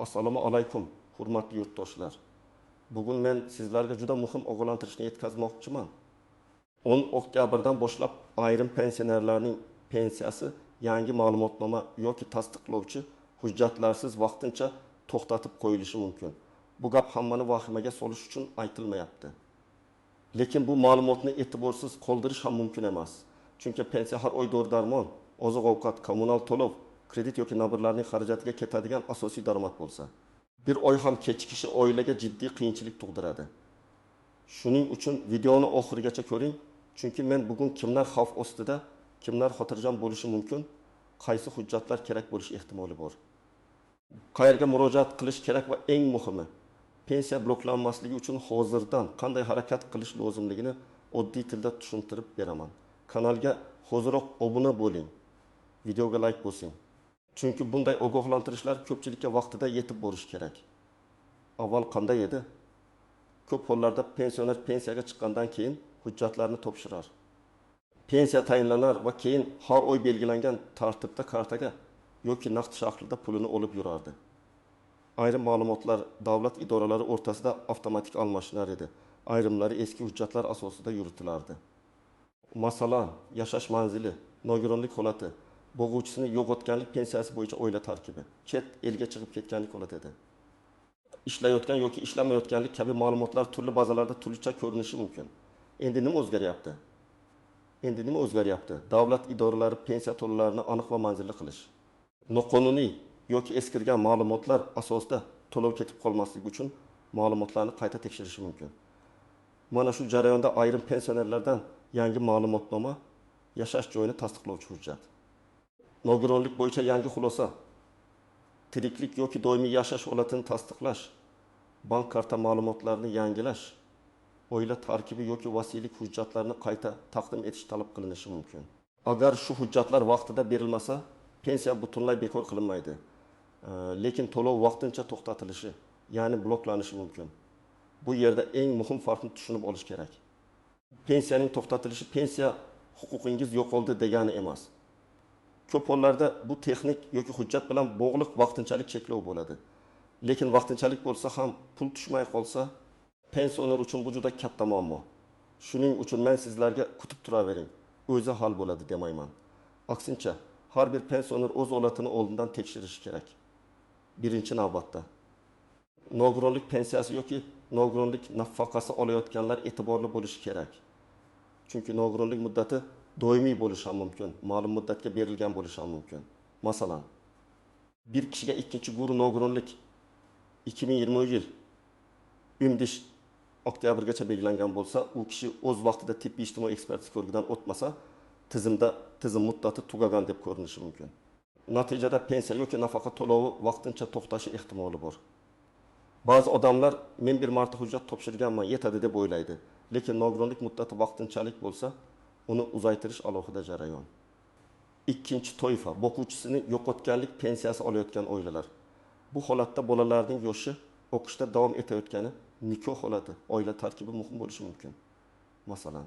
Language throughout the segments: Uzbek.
Assalomu alaykum, hurmatli yurtdoshlar. Bugun men sizlarga juda muhim ogohlantirishni yetkazmoqchiman. 10 oktyabrdan boshlab ayrim pensionerlarning pensiyasi yangi ma'lumotnoma yoki tasdiqlovchi hujjatlarsiz vaqtincha to'xtatib qo'yilishi mumkin. Bu gap hammani vahimaga solish uchun aytilmayapti. Lekin bu ma'lumotni e'tiborsiz qoldirish ham mumkin emas. Chunki pensiya har oy dori-darmon, oziq-ovqat, kommunal to'lov, kredit yoki nabirlarning xarajatiga ketadigan asosiy daromad bo'lsa, bir oy ham kechikishi oilaga jiddiy qiyinchilik tug'diradi. Shuning uchun videoni oxirigacha ko'ring, chunki men bugun kimlar xavf ostida, kimlar xotirjam bo'lishi mumkin, qaysi hujjatlar kerak bo'lishi ehtimoli bor. Qayerga murojaat qilish kerak va eng muhimi, pensiya bloklanmasligi uchun hozirdan qanday harakat qilish lozimligini oddiy tilda tushuntirib beraman. Kanalga hoziroq obuna bo'ling, videoga like bosing. Chunki bunday ogohlantirishlar ko'pchilikka vaqtida yetib borishi kerak. Avval qanday edi? Ko'p hollarda pensioner pensiyaga chiqqandan keyin hujjatlarni topshirar. Pensiya tayinlanar va keyin har oy belgilangan tartibda kartaga yoki naqd shaklida pulini olib yurardi. Ayrim ma'lumotlar davlat idoralari o'rtasida avtomatik almashinar edi. Ayrimlari eski hujjatlar asosida yuritilardi. Masalan, yashash manzili, nogironlik holati, bo'g'uvchisini yo'qotganlik pensiyasi bo'yicha oila tarkibi, chet elga chiqib ketganlik holati edi. Ishlayotgan yoki ishlamayotganlik kabi ma'lumotlar turli bazalarda turlicha ko'rinishi mumkin. Endi nima o'zgaryapti? Endi nima o'zgaryapti? Davlat idoralari pensiya to'lovlarini aniq va manzilli qilish. Noqonuniy yoki eskirgan ma'lumotlar asosida to'lov ketib qolmasligi uchun ma'lumotlarni qayta tekshirishi mumkin. Mana shu jarayonda ayrim pensionerlardan yangi ma'lumotnoma, yashash joyini tasdiqlovchi hujjat, nogironlik bo'yicha yangi xulosa, tiriklik yoki doimiy yashash holatini tasdiqlash, bank karta ma'lumotlarini yangilash, oila tarkibi yoki vasiylik hujjatlarini qayta taqdim etish talab qilinishi mumkin. Agar shu hujjatlar vaqtida berilmasa, pensiya butunlay bekor qilinmaydi. Lekin to'lov vaqtincha to'xtatilishi, ya'ni bloklanishi mumkin. Bu yerda eng muhim farqni tushunib olish kerak. Pensiyaning to'xtatilishi pensiya huquqingiz yo'qoldi degani emas. Ko'p hollarda bu texnik yoki hujjat bilan bog'liq vaqtinchalik cheklov bo'ladi. Lekin vaqtinchalik bo'lsa ham pul tushmay qolsa, pensioner uchun bu juda katta muammo. Shuning uchun men sizlarga kutib turavering, o'zi hal bo'ladi demayman. Aksincha, har bir pensioner o'z holatini oldindan tekshirishi kerak. Birinchi navbatda nogironlik pensiyasi yoki nogironlik nafaqasi olayotganlar e'tiborli bo'lishi kerak. Chunki nogironlik muddati doimiy bo'lishi ham mumkin, ma'lum muddatga berilgan bo'lishi ham mumkin. Masalan, bir kishiga ikkinchi guruh nogironlik 2020 yil 15 oktyabrgacha belgilangan bo'lsa, u kishi o'z vaqtida tibbiy ijtimoiy ekspertiza ko'rigidan o'tmasa, tizim muddati tugagan deb ko'rinishi mumkin. Natijada pensiya yoki nafaqa to'lovi vaqtincha to'xtashi ehtimoli bor. Ba'zi odamlar men bir marta hujjat topshirganman, yetadi deb o'ylaydi. Lekin nogironlik muddati vaqtinchalik bo'lsa, uni uzaytirish alohida jarayon. Ikkinchi toifa boquvchisini yo'qotganlik pensiyasi olayotgan oilalar. Bu holatda bolalarning yoshi, o'qishda davom etayotgani, nikoh holati, oila tarkibi muhim bo'lishi mumkin. Masalan,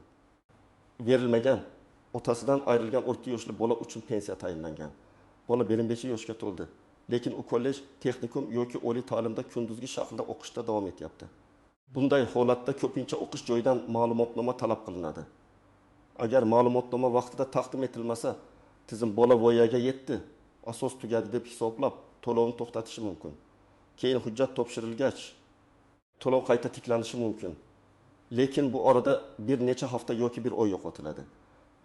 berilmagan, otasidan ayrilgan o'rta yoshli bola uchun pensiya tayinlangan. Bola 25 yoshga to'ldi, lekin u kollej, texnikum yoki oliy ta'limda kunduzgi shaklda o'qishda davom etyapti. Bunday holatda ko'pincha o'qish joyidan ma'lumotnoma talab qilinadi. Agar ma'lumotnoma vaqtida taqdim etilmasa, tizim bola voyaga yetdi, asos tugadi deb hisoblab to'lovni to'xtatishi mumkin. Keyin hujjat topshirilgach, to'lov qayta tiklanishi mumkin. Lekin bu orada bir necha hafta yoki bir oy yo'qotiladi.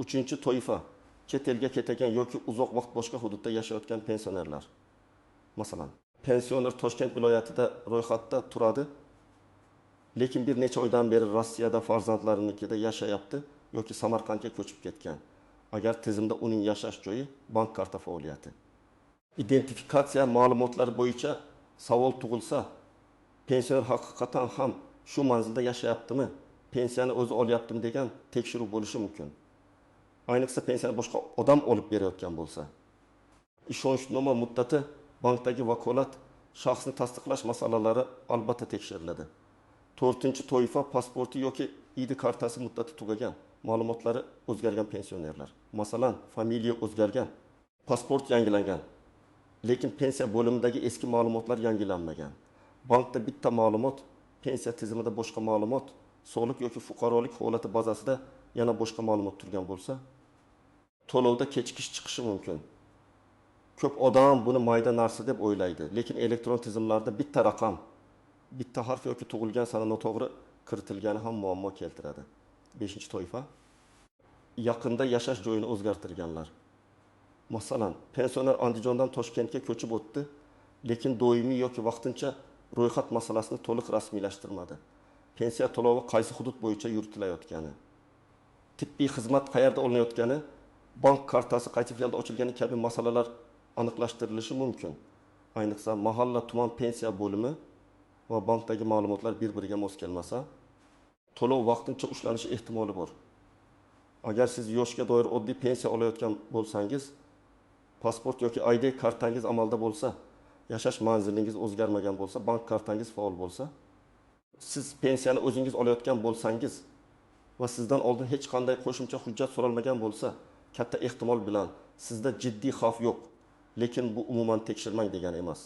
Uchinchi toifa chet elga ketgan yoki uzoq vaqt boshqa hududda yashayotgan pensionerlar. Masalan, pensioner Toshkent viloyatida ro'yxatda turadi, lekin bir necha oydan beri Rossiyada farzandlarinikida yashayapti yoki Samarqandga ko'chib ketgan. Agar tizimda uning yashash joyi bank karta faoliyati. Identifikatsiya ma'lumotlari bo'yicha savol tug'ilsa, pensioner haqiqatan ham shu manzilda yashayaptimi, pensiyani o'zi olyaptimi degan tekshiruv bo'lishi mumkin. Ayniqsa pensiyani boshqa odam olib berayotgan bo'lsa. Ishonchnoma muddati, bankdagi vakolat, shaxsni tasdiqlash masalalari albatta tekshiriladi. To'rtinchi toifa pasporti yoki ID kartasi muddati tugagan, ma'lumotlari o'zgargan pensionerlar. Masalan, familiya o'zgargan, pasport yangilangan. lekin pensiya bo'limidagi eski ma'lumotlar yangilanmagan. Bankda bitta ma'lumot, pensiya tizimida boshqa ma'lumot, sog'liq yoki fuqarolik holati bazasida yana boshqa ma'lumot turgan bo'lsa, to'lovda kechikish chiqishi mumkin. Ko'p odam buni mayda narsa deb o'ylaydi, lekin elektron tizimlarda bitta raqam, bitta harf yoki tug'ilgan sana noto'g'ri kiritilgani ham muammo keltiradi. Beshinchi toifa yaqinda yashash joyini o'zgartirganlar. Masalan, pensioner Andijondan Toshkentga ko'chib o'tdi, lekin doimiy yoki vaqtincha ro'yxat masalasini to'liq rasmiylashtirmadi. Pensiya to'lovi qaysi hudud bo'yicha yuritilayotgani, tibbiy xizmat qayerda olinayotgani, bank kartasi qaysi filialda ochilgani kabi masalalar aniqlashtirilishi mumkin. Ayniqsa mahalla, tuman pensiya bo'limi va bankdagi ma'lumotlar bir-biriga mos kelmasa, to'lov vaqtincha ushlanishi ehtimoli bor. Agar siz yoshga doir oddiy pensiya olayotgan bo'lsangiz, pasport yoki ID kartangiz amalda bo'lsa, yashash manzilingiz o'zgarmagan bo'lsa, bank kartangiz faol bo'lsa, siz pensiyani o'zingiz olayotgan bo'lsangiz va sizdan oldin hech qanday qo'shimcha hujjat so'ralmagan bo'lsa, katta ehtimol bilan sizda jiddiy xavf yo'q. Lekin bu umuman tekshirmang degani emas.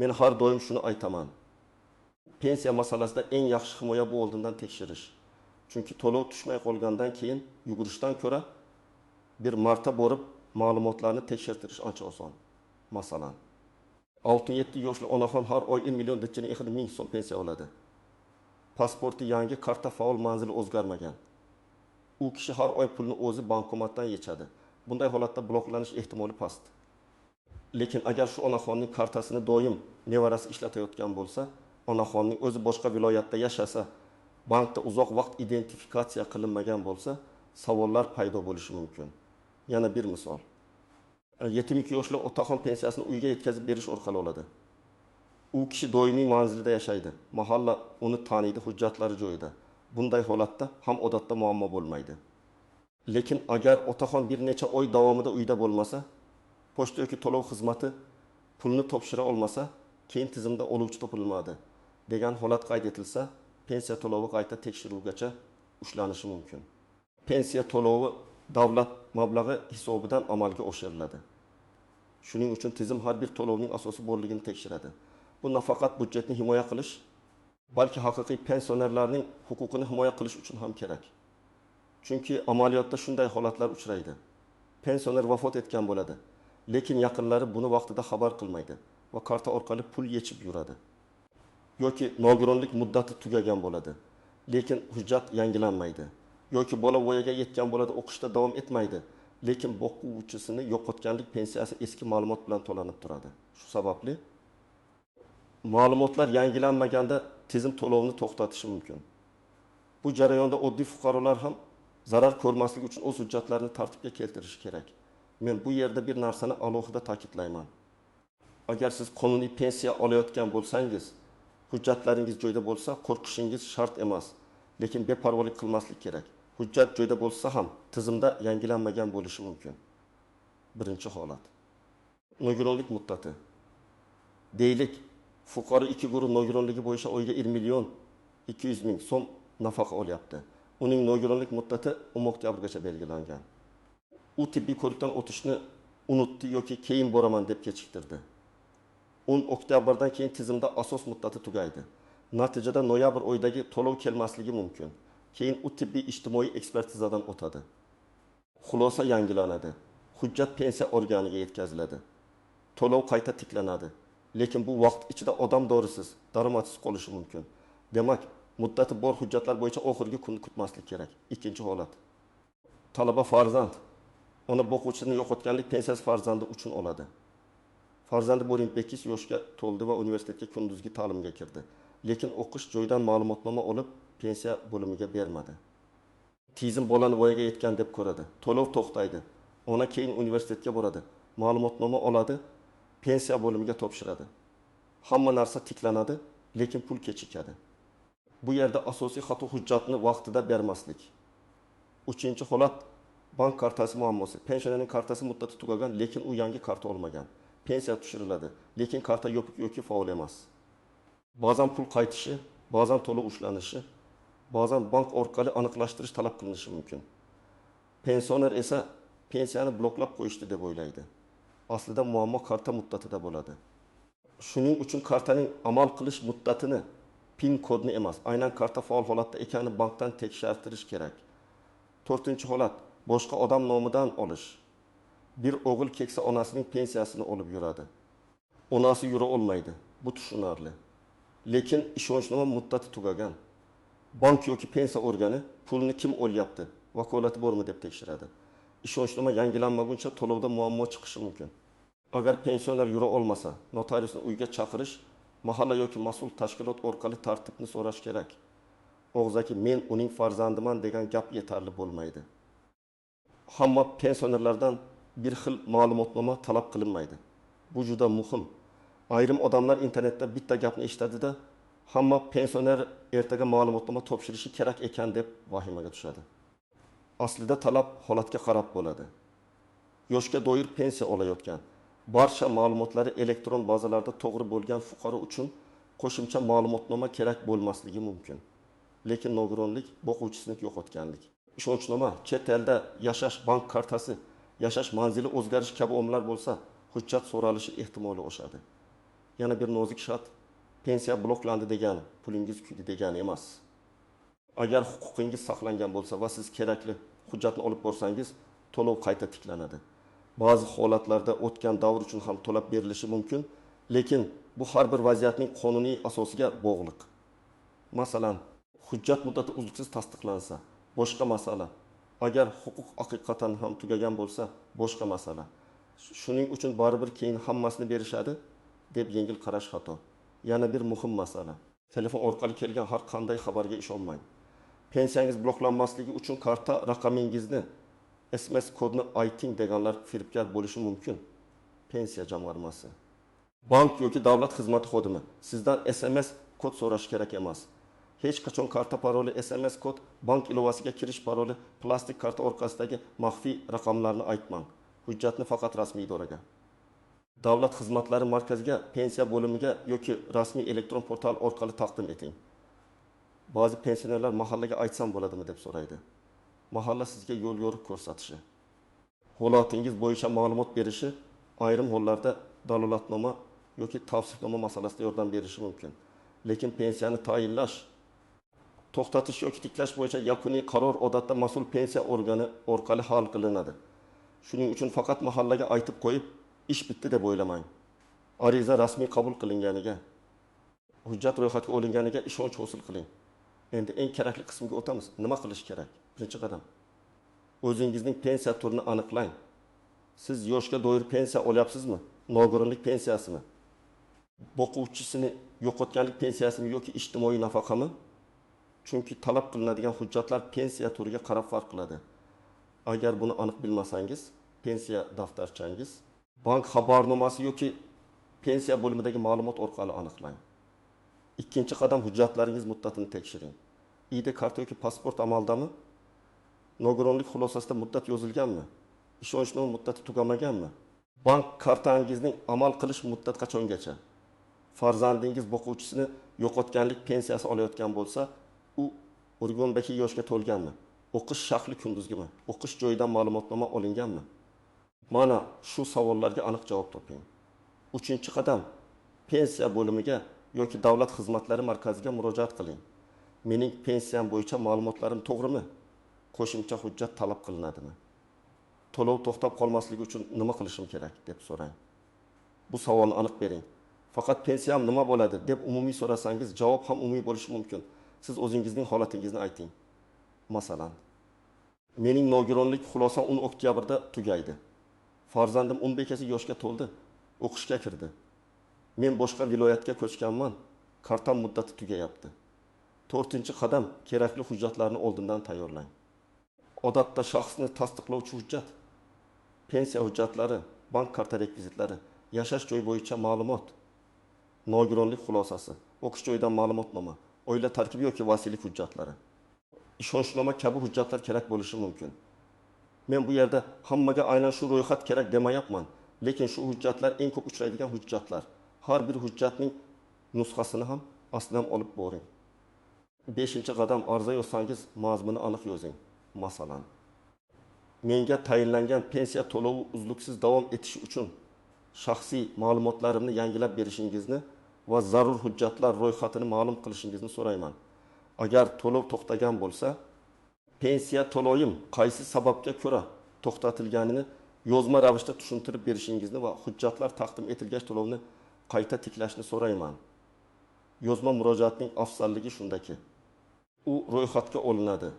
Men har doim shuni aytaman. Pensiya masalasida eng yaxshi himoya bu oldindan tekshirish. Chunki to'lov tushmay qolgandan keyin yugurishdan ko'ra bir marta borib ma'lumotlarni tekshirtirish ancha oson. Masalan, 67 yoshli onaxon har oy 1 million 2 ming so'm pensiya oladi. Pasporti yangi, karta faol, manzili o'zgarmagan. U kishi har oy pulni o'zi bankomatdan yechadi. Bunday holatda bloklanish ehtimoli past. Lekin agar shu onaxonning kartasini doim nevarasi ishlatayotgan bo'lsa, onaxonning o'zi boshqa viloyatda yashasa, bankda uzoq vaqt identifikatsiya qilinmagan bo'lsa, savollar paydo bo'lishi mumkin. Yana bir misol. 72 yoshli otaxon pensiyasini uyga yetkazib berish orqali oladi. U kishi doimiy manzilida yashaydi. Mahalla uni taniydi, hujjatlari joyida. Bunday holatda ham odatda muammo bo'lmaydi. Lekin agar otaxon bir necha oy davomida uyda bo'lmasa, pochta yoki to'lov xizmati pulni topshira olmasa, keyin tizimda oluvchi topilmadi degan holat qayd etilsa, pensiya to'lovi qayta tekshiruvgacha ushlanishi mumkin. Pensiya to'lovi davlat mablag'i hisobidan amalga oshiriladi. Shuning uchun tizim har bir to'lovning asosi borligini tekshiradi. Bu nafaqat byudjetni himoya qilish, balki haqiqiy pensionerlarning huquqini himoya qilish uchun ham kerak. Chunki amaliyotda shunday holatlar uchraydi. Pensioner vafot etgan bo'ladi, lekin yaqinlari buni vaqtida xabar qilmaydi va karta orqali pul yechib yuradi. Yoki nogironlik muddati tugagan bo'ladi, lekin hujjat yangilanmaydi. Yoki bola voyaga yetgan bo'ladi, o'qishda davom etmaydi, lekin boquvchisini yo'qotganlik pensiyasi eski ma'lumot bilan to'lanib turadi. Shu sababli ma'lumotlar yangilanmaganda tizim to'lovni to'xtatishi mumkin. Bu jarayonda oddiy fuqarolar ham zarar ko'rmaslik uchun o'z hujjatlarini tartibga keltirishi kerak. Men bu yerda bir narsani alohida ta'kidlayman. Agar siz qonuniy pensiya olayotgan bo'lsangiz, hujjatlaringiz joyida bo'lsa, qo'rqishingiz shart emas, lekin beparvolik qilmaslik kerak. Hujjat joyida bo'lsa ham tizimda yangilanmagan bo'lishi mumkin. Birinchi holat. Nogironlik muddati. Deylik, fuqaro ikki guruh nogironligi bo'yicha oyiga 1 million 200 ming so'm nafaqa olyapti. Uning nogironlik muddati 10 oktyabrgacha belgilangan. U tibbiy ko'rikdan o'tishni unutdi yoki keyin boraman deb kechiktirdi. 10 oktyabrdan keyin tizimda asos muddati tugaydi. Natijada noyabr oyidagi to'lov kelmasligi mumkin. Keyin u tibbiy ijtimoiy ekspertizadan o'tadi. Xulosa yangilanadi. Hujjat pensiya organiga yetkaziladi. To'lov qayta tiklanadi. Lekin bu vaqt ichida odam dorisiz, daromadsiz qolishi mumkin. Demak, muddati bor hujjatlar bo'yicha oxirgi kunni kutmaslik kerak. Ikkinchi holat. Talaba farzand ona boquvchisini yo'qotganlik pensiyasi farzandi uchun oladi. Farzandi Bo'rinbekis yoshga to'ldi va universitetga kunduzgi ta'limga kirdi. Lekin o'qish joyidan ma'lumotnoma olib pensiya bo'limiga bermadi. Tizim bolani voyaga yetgan deb ko'radi. To'lov to'xtaydi. Ona keyin universitetga boradi. Ma'lumotnoma oladi, pensiya bo'limiga topshiradi. Hamma narsa tiklanadi, lekin pul kechikadi. Bu yerda asosiy xato hujjatni vaqtida bermaslik. Uchinchi holat bank kartasi muammosi. Pensionerning kartasi muddati tugagan, lekin u yangi karta olmagan. Pensiya tushiriladi, lekin karta yopiq yoki faol emas. Ba'zan pul qaytishi, ba'zan to'lov ushlanishi, ba'zan bank orqali aniqlashtirish talab qilinishi mumkin. Pensioner esa pensiyani bloklab qo'yishdi deb o'ylaydi. Aslida muammo karta muddatida bo'ladi. Shuning uchun kartaning amal qilish muddatini, PIN kodni emas, aynan karta faol holatda ekanini bankdan tekshartirish kerak. To'rtinchi holat: boshqa odam nomidan olish. Bir o'g'il keksa onasining pensiyasini olib yuradi. Onasi yura olmaydi. Bu tushunarli. Lekin ishonchnoma muddati tugagan. Bank yoki pensiya organi pulni kim olyapti, vakolati bormi deb tekshiradi. Ishonchnoma yangilanmaguncha to'lovda muammo chiqishi mumkin. Agar pensioner yura olmasa, notariusni uyga chaqirish, mahalla yoki mas'ul tashkilot orqali tartibni so'rash kerak. Og'zaki "men uning farzandiman" degan gap yetarli bo'lmaydi. Hamma pensionerlardan bir xil ma'lumotnoma talab qilinmaydi. Bu juda muhim. Ayrim odamlar internetda bitta gapni eshitadi-da, hamma pensioner ertaga ma'lumotnoma topshirishi kerak ekan deb vahimaga tushadi. Aslida talab holatga qarab bo'ladi. Yoshga doir pensiya olayotgan, barcha ma'lumotlari elektron bazalarda to'g'ri bo'lgan fuqaro uchun qo'shimcha ma'lumotnoma kerak bo'lmasligi mumkin. Lekin nogironlik, boquvchisini yo'qotganlik, ishonchnoma, chet elda yashash, bank kartasi, yashash manzili o'zgarish kabi omillar bo'lsa, hujjat so'ralishi ehtimoli oshadi. Yana bir nozik shart: pensiya bloklandi degani pulingiz kuydi degani emas. Agar huquqingiz saqlangan bo'lsa va siz kerakli hujjatni olib borsangiz, to'lov qayta tiklanadi. Ba'zi holatlarda o'tgan davr uchun ham to'lab berilishi mumkin, lekin bu har bir vaziyatning qonuniy asosiga bog'liq. Masalan, hujjat muddati uzluksiz tasdiqlansa, boshqa masala. Agar huquq haqiqatan ham tugagan bo'lsa, boshqa masala. Shuning uchun baribir keyin hammasini berishadi deb yengil qarash xato. Yana bir muhim masala. Telefon orqali kelgan har qanday xabarga ishonmang. Pensiyangiz bloklanmasligi uchun karta raqamingizni, SMS kodni ayting deganlar firibgar bo'lishi mumkin. Pensiya jamg'armasi, bank yoki davlat xizmati xodimi sizdan SMS kod so'rash kerak emas. Hech qachon karta paroli, SMS kod, bank ilovasiga kirish paroli, plastik karta orqasidagi maxfiy raqamlarni aytmang. Hujjatni faqat rasmiy idoraga, davlat xizmatlari markaziga, pensiya bo'limiga yoki rasmiy elektron portal orqali taqdim eting. Ba'zi pensionerlar mahallaga aytsam bo'ladimi deb so'raydi. Mahalla sizga yo'l yo'riq ko'rsatishi, holatingiz bo'yicha ma'lumot berishi, ayrim hollarda dalolatnoma yoki tavsifnoma masalasida yordam berishi mumkin. Lekin pensiyani tayinlash, to'xtatish yoki tiklash bo'yicha yakuniy qaror odatda mas'ul pensiya organi orqali hal qilinadi. Shuning uchun faqat mahallaga aytib qo'yib, ish bitdi deb o'ylamang. Ariza rasmiy qabul qilinganiga, hujjat ro'yxatga olinganiga ishonch hosil qiling. Endi eng kerakli qismiga o'tamiz. Nima qilish kerak? Birinchi qadam. O'zingizning pensiya turini aniqlang. Siz yoshga doir pensiya olyapsizmi? Nogironlik pensiyasimi? Boquvchisini yo'qotganlik pensiyasimi yoki ijtimoiy nafaqami? Chunki talab qilinadigan hujjatlar pensiya turiga qarab farq qiladi. Agar buni aniq bilmasangiz, pensiya daftarchangiz, bank xabarnomasi yoki pensiya bo'limidagi ma'lumot orqali aniqlang. Ikkinchi qadam: hujjatlaringiz muddatini tekshiring. ID karta yoki pasport amaldami? Nogironlik xulosasida muddat yozilganmi? Ishonchnoma muddati tugamaganmi? Bank kartangizning amal qilish muddati qachongacha? Farzandingiz boquvchisini yo'qotganlik pensiyasi olayotgan bo'lsa, u 12 yoshga to'lganmi? O'qish shakli kunduzgimi? O'qish joyidan ma'lumotnoma olinganmi? Mana shu savollarga aniq javob toping. Uchinchi qadam: pensiya bo'limiga yoki davlat xizmatlari markaziga murojaat qiling. Mening pensiyam bo'yicha ma'lumotlarim to'g'rimi? Qo'shimcha hujjat talab qilinadimi? To'lov to'xtab qolmasligi uchun nima qilishim kerak deb so'rang. Bu savolni aniq bering. Faqat pensiyam nima bo'ladi deb umumiy so'rasangiz, javob ham umumiy bo'lishi mumkin. Siz o'zingizning holatingizni ayting. Masalan, mening nogironlik xulosam 10 oktyabrda tugaydi. Farzandim 15 yoshga to'ldi, o'qishga kirdi. Men boshqa viloyatga ko'chganman, kartam muddati tugayapti. To'rtinchi qadam: kerakli hujjatlarni oldindan tayyorlang. Odatda shaxsni tasdiqlovchi hujjat, pensiya hujjatlari, bank karta rekvizitlari, yashash joyi bo'yicha ma'lumot, nogironlik xulosasi, o'qish joyidan ma'lumotnoma, oila tarkibi yoki vasiylik hujjatlari, ishonchnoma kabi hujjatlar kerak bo'lishi mumkin. Men bu yerda hammaga aynan shu ro'yxat kerak demayapman, lekin shu hujjatlar eng ko'p uchraydigan hujjatlar. Har bir hujjatning nusxasini ham aslini ham olib boring. Beshinchi qadam: arza yozsangiz mazmuni aniq yozing. Masalan, menga tayinlangan pensiya to'lovi uzluksiz davom etishi uchun shaxsiy ma'lumotlarimni yangilab berishingizni va zarur hujjatlar ro'yxatini ma'lum qilishingizni so'rayman. Agar to'lov to'xtagan bo'lsa, pensiya to'lovim qaysi sababga ko'ra to'xtatilganini yozma ravishda tushuntirib berishingizni va hujjatlar taqdim etilgach to'lovni qayta tiklashni so'rayman. Yozma murojaatning afzalligi shundaki, u ro'yxatga olinadi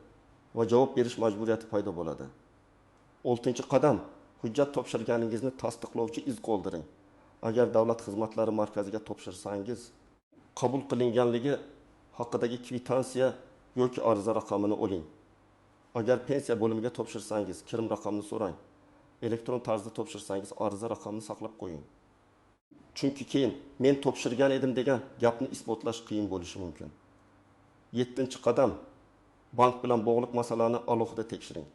va javob berish majburiyati paydo bo'ladi. 6-qadam. Hujjat topshirganingizni tasdiqlovchi iz qoldiring. Agar davlat xizmatlari markaziga topshirsangiz, qabul qilinganligi haqidagi kvitansiya yoki ariza raqamini oling. Agar pensiya bo'limiga topshirsangiz, kirim raqamini so'rang. Elektron tarzda topshirsangiz, ariza raqamini saqlab qo'ying. Chunki keyin men topshirgan edim degan gapni isbotlash qiyin bo'lishi mumkin. 7-qadam. Bank bilan bog'liq masalani alohida tekshiring.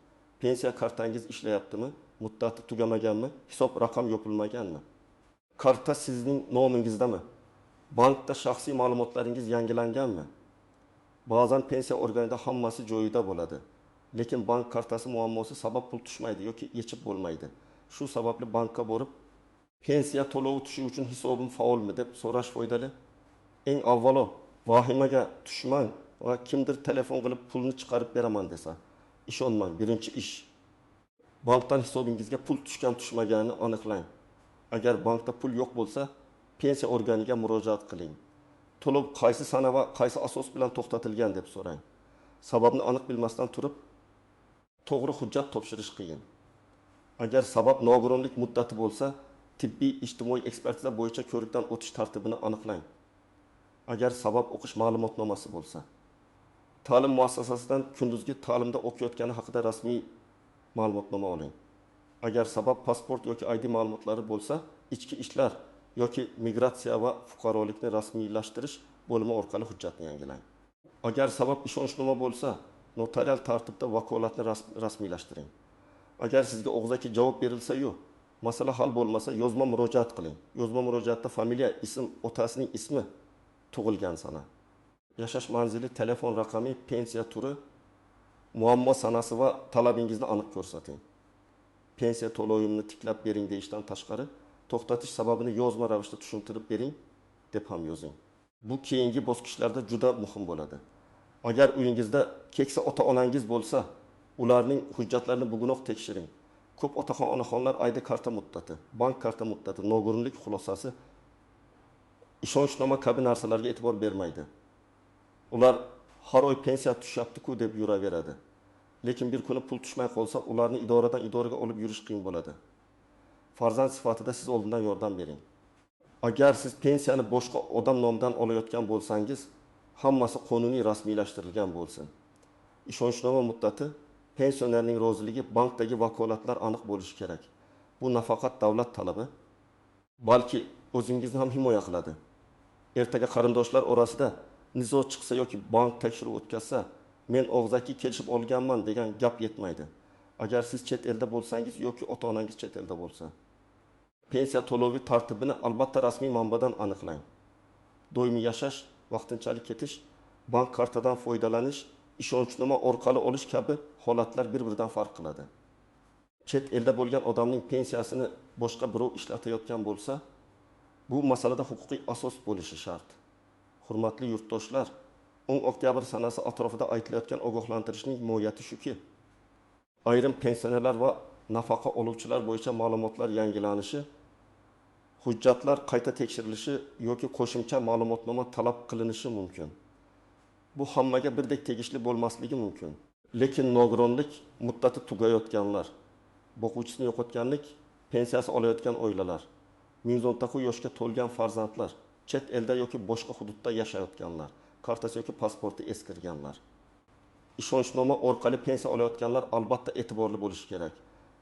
Pensiya kartangiz ishlayaptimi? Muddati tugamaganmi? Hisob raqam yopilmaganmi? Karta sizning nomingizdami? Bankda shaxsiy ma'lumotlaringiz yangilanganmi? Ba'zan pensiya organida hammasi joyida bo'ladi. Lekin bank kartasi muammosi sabab pul tushmaydi yoki yechib bo'lmaydi. Shu sababli bankka borib, pensiya to'lovi tushishi uchun hisobim faolmi deb so'rash foydali. Eng avvalo vahimaga tushmang va kimdir telefon qilib pulni chiqarib beraman desa, ishonmang. Birinchi ish, bankdan hisobingizga pul tushgan tushmaganini aniqlang. Agar bankda pul yo'q bo'lsa, pensiya organiga murojaat qiling. To'lov qaysi sana va qaysi asos bilan to'xtatilgan deb so'rang. Sababni aniq bilmasdan turib to'g'ri hujjat topshirish qiyin. Agar sabab nogironlik muddati bo'lsa, tibbiy ijtimoiy ekspertiza bo'yicha ko'rikdan o'tish tartibini aniqlang. Agar sabab o'qish ma'lumotnomasi bo'lsa, ta'lim muassasasidan kunduzgi ta'limda o'qiyotgani haqida rasmiy ma'lumotnoma oling. Agar sabab pasport yoki ID ma'lumotlari bo'lsa, ichki ishlar yoki migratsiya va fuqarolikni rasmiylashtirish bo'limi orqali hujjatni yangilang. Agar sabab ishonchnoma bo'lsa, notarial tartibda vakolatni rasmiylashtiring. Agar sizga og'zaki javob berilsa-yu, masala hal bo'lmasa, yozma murojaat qiling. Yozma murojaatda familiya, ism, otasining ismi, tug'ilgan sana, yashash manzili, telefon raqami, pensiya turi, muammo sanasi va talabingizni aniq ko'rsating. Pensiya to'lovimni tiklab bering deyishdan tashqari, to'xtatish sababini yozma ravishda tushuntirib bering deb ham yozing. Bu keyingi bosqichlarda juda muhim bo'ladi. Agar uyingizda keksa ota-onangiz bo'lsa, ularning hujjatlarini bugunoq tekshiring. Ko'p otaxon-onaxonlar ID karta muddati, bank karta muddati, nogironlik xulosasi, ishonchnoma kabi narsalarga e'tibor bermaydi. Ular har oy pensiya tushyapti-ku deb yuraveradi. Lekin bir kuni pul tushmay qolsa, ularni idoradan idoraga olib yurish qiyin bo'ladi. Farzand sifatida siz oldindan yordam bering. Agar siz pensiyani boshqa odam nomidan olayotgan bo'lsangiz, hammasi qonuniy rasmiylashtirilgan bo'lsin. Ishonchnoma muddati, pensionerning roziligi, bankdagi vakolatlar aniq bo'lishi kerak. Bu nafaqat davlat talabi, balki o'zingizni ham himoya qiladi. Ertaga qarindoshlar orasida nizo chiqsa yoki bank tekshiruv o'tkazsa, men og'zaki kelishib olganman degan gap yetmaydi. Agar siz chet elda bo'lsangiz yoki ota-onangiz chet elda bo'lsa, pensiya to'lovi tartibini albatta rasmiy manbadan aniqlang. Doimiy yashash, vaqtinchalik ketish, bank kartadan foydalanish, ishonchnoma orqali olish kabi holatlar bir-biridan farq qiladi. Chet elda bo'lgan odamning pensiyasini boshqa birov ishlatayotgan bo'lsa, bu masalada huquqiy asos bo'lishi shart. Hurmatli yurtdoshlar, 10 oktyabr sanasi atrofida aytilayotgan ogohlantirishning mohiyati shuki, ayrim pensionerlar va nafaqa oluvchilar bo'yicha ma'lumotlar yangilanishi, hujjatlar qayta tekshirilishi yoki qo'shimcha ma'lumotnoma talab qilinishi mumkin. Bu hammaga birdek tegishli bo'lmasligi mumkin. Lekin nogironlik muddati tugayotganlar, boquvchisini yo'qotganlik, pensiyasi olayotgan oilalar, 1019 yoshga to'lgan farzandlar, chet elda yoki boshqa hududda yashayotganlar, kartasi yoki pasporti eskirganlar, ishonchnoma orqali pensiya olayotganlar albatta e'tiborli bo'lishi kerak.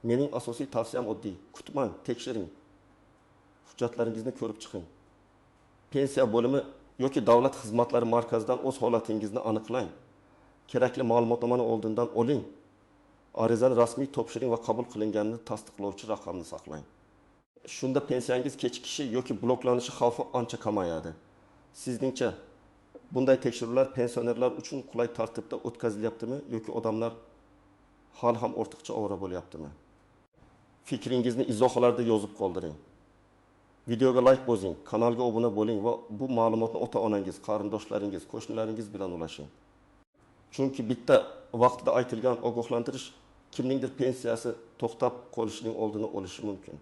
Mening asosiy tavsiyam oddiy: kutmang, tekshiring. Hujjatlaringizni ko'rib chiqing. Pensiya bo'limi yoki davlat xizmatlari markazidan o'z holatingizni aniqlang. Kerakli ma'lumotnomani oldindan oling. Arizani rasmiy topshiring va qabul qilinganini tasdiqlovchi raqamni saqlang. Shunda pensiyangiz kechikishi yoki bloklanishi xavfi ancha kamayadi. Sizningcha bunday tekshiruvlar pensionerlar uchun qulay tartibda o'tkazilyaptimi yoki odamlar hali ham ortiqcha ovora bo'lyaptimi? Fikringizni izohlarda yozib qoldiring. Videoga layk bosing, kanalga obuna bo'ling va bu ma'lumotni ota-onangiz, qarindoshlaringiz, qo'shnilaringiz bilan ulashing. Chunki bitta vaqtida aytilgan ogohlantirish kimningdir pensiyasi to'xtab qolishining oldini olishi mumkin.